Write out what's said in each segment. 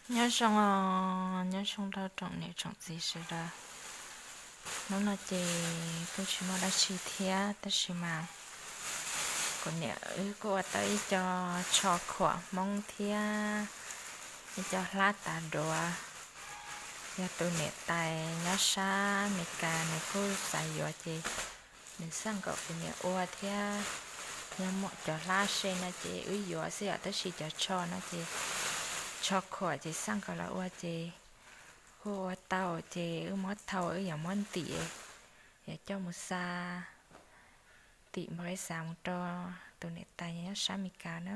Nyob zoo, nyob zoo rau tsoom niam tsoom txiv sawv daws. Hnub no ces kuj tsis muaj dab tsi thiab tab sis mas kuv niam wb kuj ua tau ib co tsho khuam Hmoob thiab ib co hlab tav duav. Yog tus niam tais nyob sab Amelikas nws kuj xav yuav ces nws xaj nkaum kuv niam ua thiab. Yog muaj cov hlab se no ces wb yuav xwb yom, tab sis cov tsho no ces tsho khuam ces xaj nkaum los ua ces kuj ua tau ces wb muab thau wb yuav muab ntim, yuav coj mus xa tim npau ib xav mus rau tus niam tais nyob sab Amelikas na.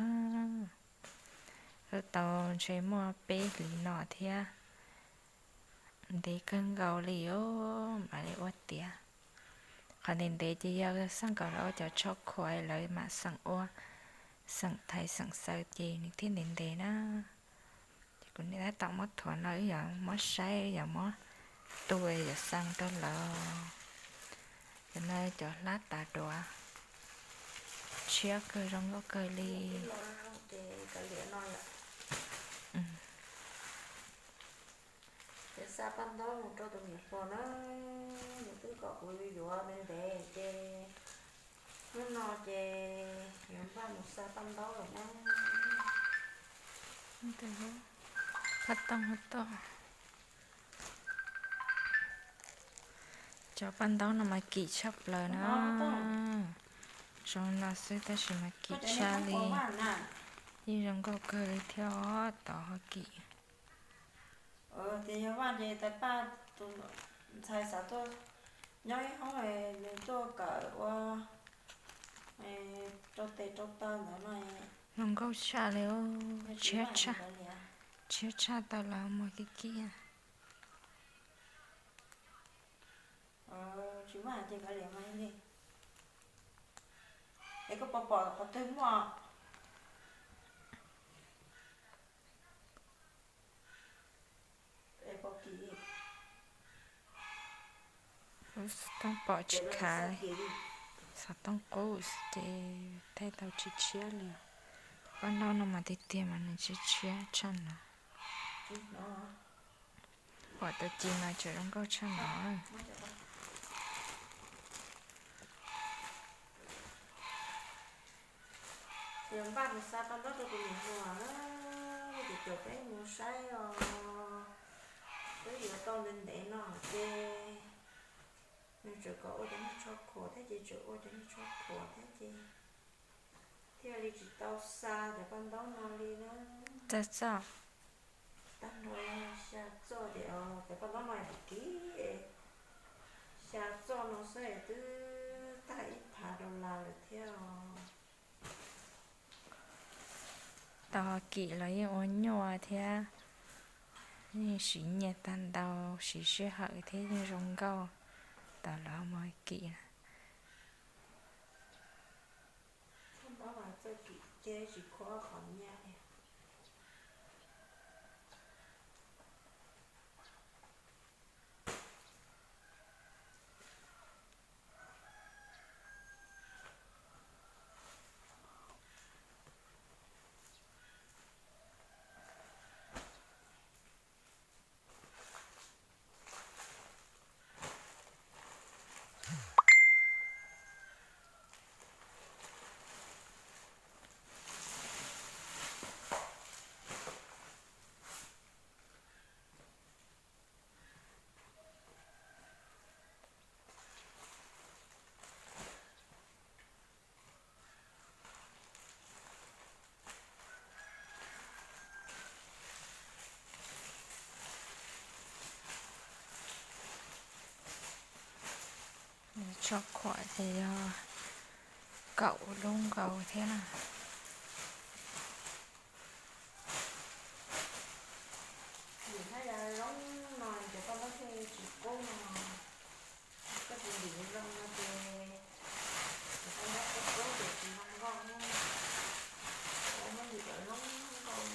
Wb tau ntshe muaj peb hlis no thiab. Ntev kawg nkaus li os, mam li ua tiav. Qhov ntev ntev ces yog xaj nkaum los ua cov tsho khuam lawv mam xeem ua, xeem thaiv xeem xaws ces nws thiaj ntev ntev na. Ces kuv niam tab tom muab thuav no wb yuav muab saib, wb yuav muab tu, yuav xeem rau lawv. Cov no cov hlab tav duav tshiab kawg, zoo nkauj kawg li. Ces xa paj ntaub mus rau tus niam hluas na, nws twb kom kuv yuav ntev ntev ces hnub no ces yuav npaj mus xa paj ntaub lawm na. Paj tooj, paj tooj. Cov paj ntaub no mas kim tshaj plaws na. Zoo no xwb tab sis mas kim tshaj li. Yeej zoo nkauj kawg li thiab os, tod ho kim. Ces yog Vaj ces tais Paj tus ntxhais xav tuaj nyob ib hoob, nws tuaj kawm ua rau tes rau taw ntawd no. Zoo nkauj tshaj li, tshiab tshaj, tshiab tshaj tau los mus kim kim. Tsis muaj hais tias kav liam mas li. Es koj puas pom qhov twg muaj? Xov tooj pom tsis khav li, xov tooj qub ces thaij tau tsis tshiab li. Paj ntaub no mas tiag tiag mas nws tshiab tshiab tshaj no. Pom tau ci mas tseem zoo nkauj tshaj no. Ces npaj mus xa paj ntaub rau tus niam hluas na, ces caum peb mus saib os. Peb yuav tau ntev ntev no ces nws tseem kom ua cov niag tsho khuam thiab ces tseem ua cov niag tsho khuam thiab ces thiaj li tsis tau xa cov paj ntaub no li na. Txog txoj, tag nrho xya txoj ces cov paj ntaub no kim, xya txoj no xwb twb tag ib phav dollar lawm thiab os. Tau ho kim los yeej ua nyuaj thiab, yeej siv nyiaj tag ntau, siv sij hawm thiab yeej zoo nkauj. Tau los mus kim na. Tsho khuam ces yog kaum lub nkaus thiab na. Ntim hab ya loob no ces koj muab thiaj tsis qub no, koj tsis ntim zoo no ces koj muab qub qub ces tsis zoo nkauj, muab ntim cov loob nkauj.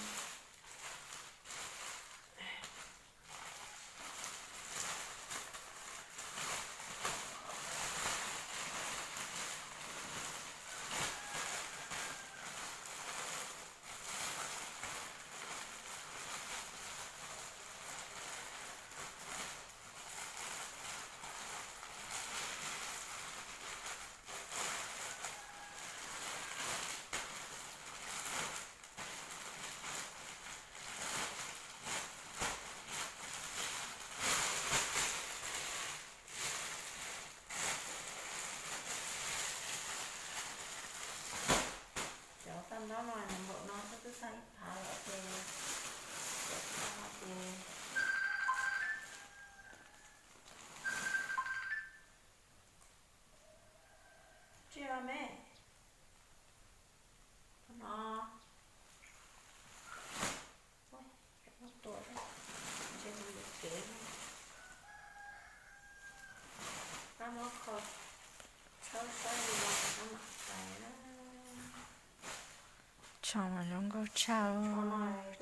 Zoo nkauj tshaj,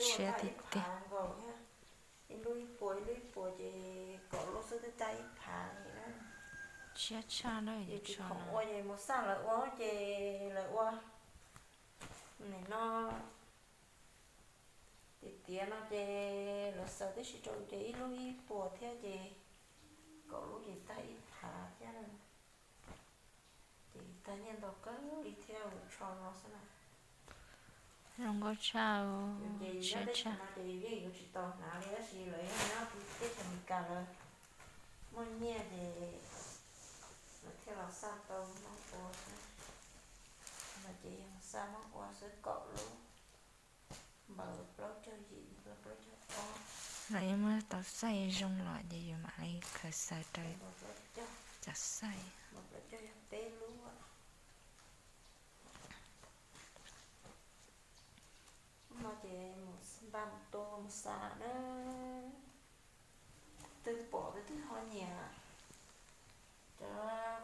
tshiab tiag tiag. Ib lub ib puas ib lub ib puas ces kaum lub xwb twb tag ib phav li na. Tshiab tshaj na. Ces tsis khoom ua ces mus xaj lawv ua ces lawv ua. Nim no tiav tiav no ces lawv xaws tib si rau ces ib lub ib puas thiab ces kaum lub ces tag ib phav thiab. Ces tag nyiaj ntau kawg li thiab, ua tsho no xwb na. Zoo nkauj tshaj, ces siab tshaj no ces yeej yuav tsis tau hnav li tab sis lawv yog nyob teb chaws Amelikas lawv muaj nyiaj ces lawv thiaj los xaj tau muab ua xwb. No ces yog xaj muab ua xwb kaum lub, npaum plaub caug yim, plaub caug ob. Lawv yeej muab tau xaij zoo los ces yus mam li khaws xaws rau cov xaij. Npaum plaub caug yog peb lub. No ces mus npaj mus tua mus xav na. Twg pom twg twg ho nyiam cov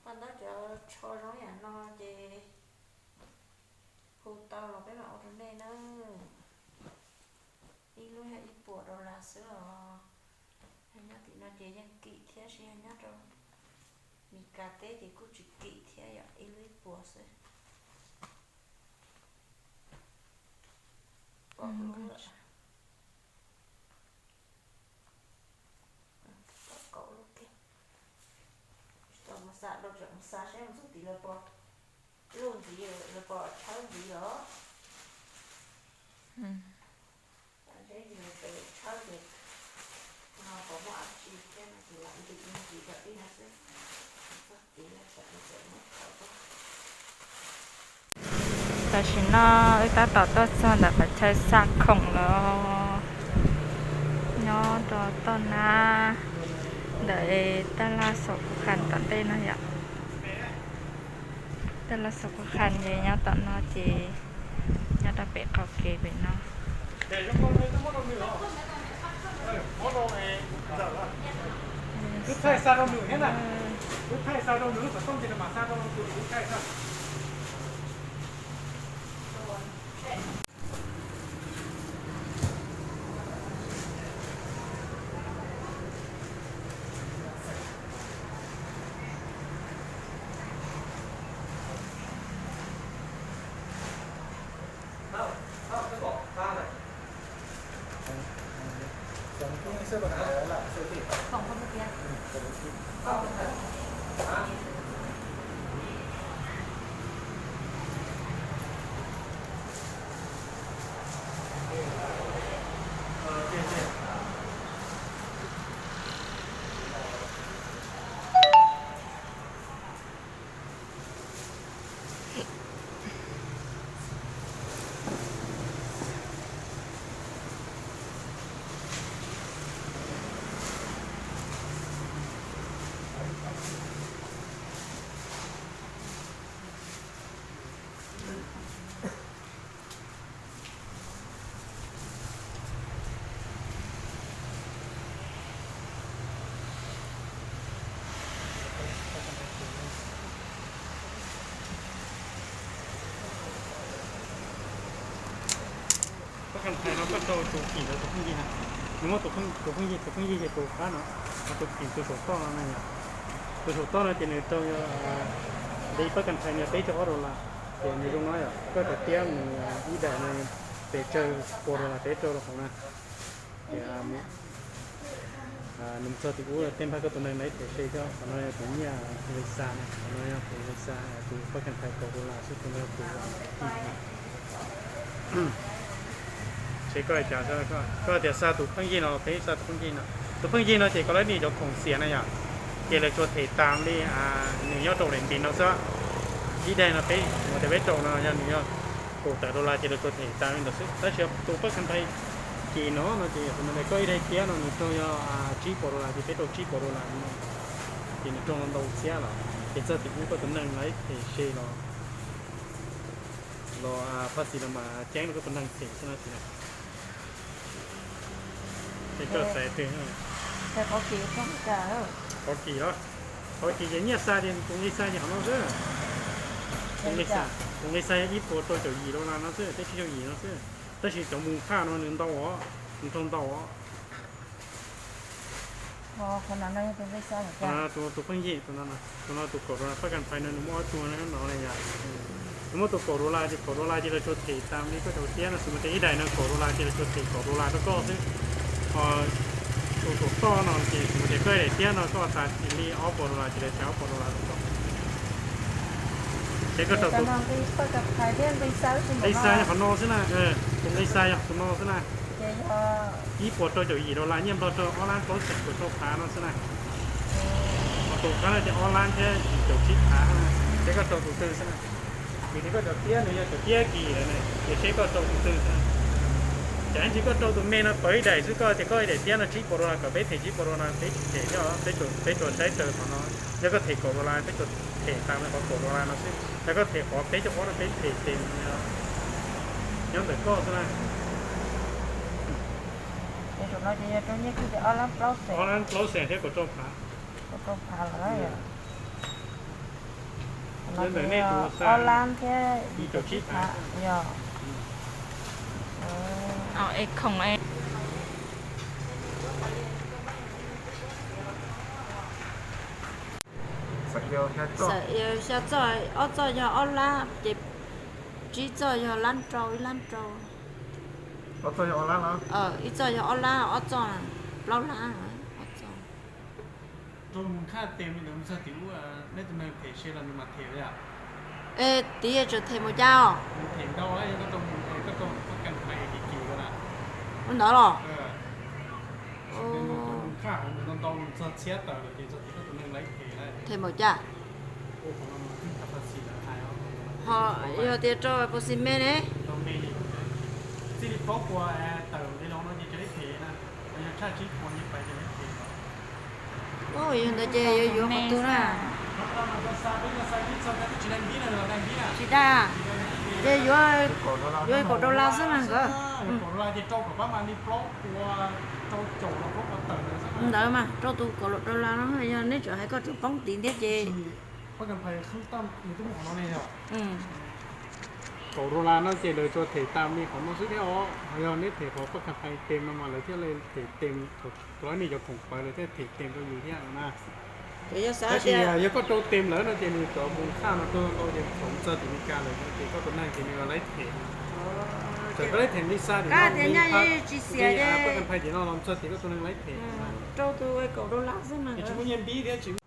paj ntaub cov tsho zoo yam no ces hu tau los peb mam ua rau nej na. Ib lub yog ib puas dollar xwb os. Yog nyob tim no ces yeej kim thiab, sis yog nyob rau Meskas teb ces kuj tsis kim thiab, yog ib lub ib puas xwb. Kaum lub lawm. Kaum lub kiag. Tsis tau mus xa, rau tseem mus xa saib mus txog tid lawv puas luj ntxiv, lawv puas tshawb ntxiv los. Seb yus pem tshawb ces no puas muaj dab tsi thiab no ces lam ntim ntxiv kom tib no xwb. Txog tid lawv tseem muab tshawb tuaj. Tam sim no wb tab tom tuaj txog ntawm qhov chaw xa khoom lawm, nyob rau toj nab ntawm Taj Laj Xaus Khuv Khas tom ntej no yom. Taj Laj Xaus Khuv Khas ces nyob tom no ces nyob rau pem qaum kev pem no. Pab Kas Thais no koj rau tus kim ntawd tus phooj ywg na, nws muab tus phooj ywg, tus phooj ywg ces tus qab no, ho tus kim tus saum toj no na yom. Tus saum toj no ces nws rau yog, ntev Pab Kas Thais nws peb caug ob dollar, ces nws zoo no yom, koj cov tiab mus ib daim no pes tsawg puas dollar peb rau rau hauv na. Ces nws mus txog tim ub tej npaj koj tus neeg na ib them se coj, qhov no yog tus nyiaj Visa na, qhov no yog tus Visa, tus Pab Kas Thais kaum dollar xwb, tus no yog tus kim. Seb koj hais cas, koj tias xa tus pheej yig no los peb xa tus pheej yig no. Tus pheej yig no ces koj lab nim cov khoom xiam na yom, ces lawv tsuas them tas li nws nyob rau Lem Npis no xwb. Ib daim no peb mus tias peb rau no yog nws yog kaum tawm dollar ces lawv tsuas them tas li ntawd xwb. Tab sis tus Pab Kas Thais kim no no ces tus no koj ib daim tiab no nws raug yog tsib puas dollar ces peb rau tsib puas dollar li no, ces nws raug ntau txhiab los. Ces txog tim ub koj tus neeg na ib them se los, los phaj xis los mas ceeb rau koj tus neeg xim xwb no xwb na. Ces koj xaiv twg? Qhov Kis los? Qhov Kis ces nyiaj xa ces kuv nqi xa ces qhov no xwb. Kuv nqi xa. Tus nqi xa yog ib puas rau caum yim dollar no xwb, peb tsib caug yim no xwb. Tab sis cov mus khaj no nws ntau os, nws rau ntau os. Tus no tus pheej yig, tus no tus kaum dollar, pab kas phais no nws muaj ob tug no no na yom. Nws muab tus kaum dollar ces kaum dollar ces lawv tsuas them tas li koj cov tiab no, xws li tias ib daim no kaum dollar ces lawv tsuas them kaum dollar rau koj xwb. Ho tus kaum toj no ces xws li tias koj ib daim tiab no koj tas li ob puas dollar ces lawv them ob puas dollar rau koj. Ces koj rau tus nqi xa yog qhov no xwb na, tus nqi xa yog tus no xwb na. Ib puas rau caum yim dollar, nyiaj nplog rau ob lab plaub xees kaum rau phav no xwb na. Ho tus qab no ces ob lab thiab yim caum tsib phav na, ces koj rau tus twg xwb na. Vim tias koj cov tiab nws yog cov tiab kis lawm ne, ces seb koj rau tus twg xwb na. Ces ib ntsis koj rau tus me no tau ib daim xwb, koj tias koj ib daim tiab no tsib puas dollar kom peb them tsib puas dollar no peb tsis them thiab, peb tsuas saib raws qhov no. Yog koj them kaum dollar peb tsuas them tas li qhov kaum dollar no xwb, yog koj them qhov peb caug ob no peb them tes nyob ntawm koj xwb na. Ob lab plaub xees thiab kaum rau phav. Nyob ntawm nej tus ob lab thiab yim caum tsib phav. Yog khoom, xya txoj, ob txoj yog ob lab, ces tsib txoj yog lab rau, ib lab rau. Ib txoj yog ob lab, ob txoj plaub lab, ob txoj. Rau mus khaj tes li ntawd mus txog tim ub, neb tus neeg them se los nws mam them li? Tim tseem them mus cas os? Ua ntawd los? Them mus cas? Ho yog tias rau puas xis me ne? Yog ntawd ces yuav yuav qhov twg na? Tsis dag, yuav kaum dollar xwb mas nkawd. Ntawd mas rau tus kaum dollar no, yog neb tseem hais koj tseem poob tid thiab ces kaum dollar no ces lawv tsuas them tas li qhov no xwb thiab os. Yog neb them qhov paj kas phais tes no mas lawv thiaj li them tes, lawv nej cov khoom pawv lawv thiaj them tes rau yus thiab na. Tab sis yog koj rau tes lawm no ces nws cov mus khaj no rau tau ces thaum txog tim Meskas lawm ces koj tus neeg ces nws laib them. Txawm koj laib them li xa tim no, paj kas phais tim no los txog tim koj tus neeg laib them. Rau tus kaum dollar xwb mas tsis muaj nyiaj npib thiab tsis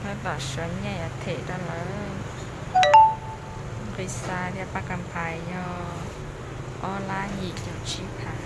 Tab tom sawv nyiaj yuav them rau lawv. Nqi xa thiab paj kas phais yog ob lab yim caum tsib phav.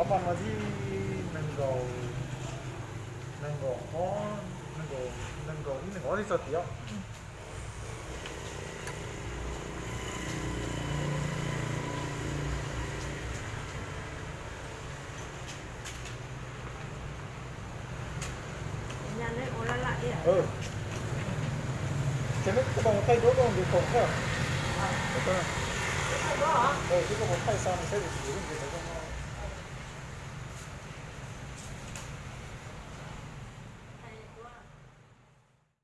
Paj no tib nees nkaum, nees nkaum ob, nees nkaum, nees nkaum ib nees nkaum ob tib txog tiav. Ces neb koj puas mus thaij duab koj mus nqis khoom xwb? Twb koj mus thaij xa nws saib tus txiv nqis khoom.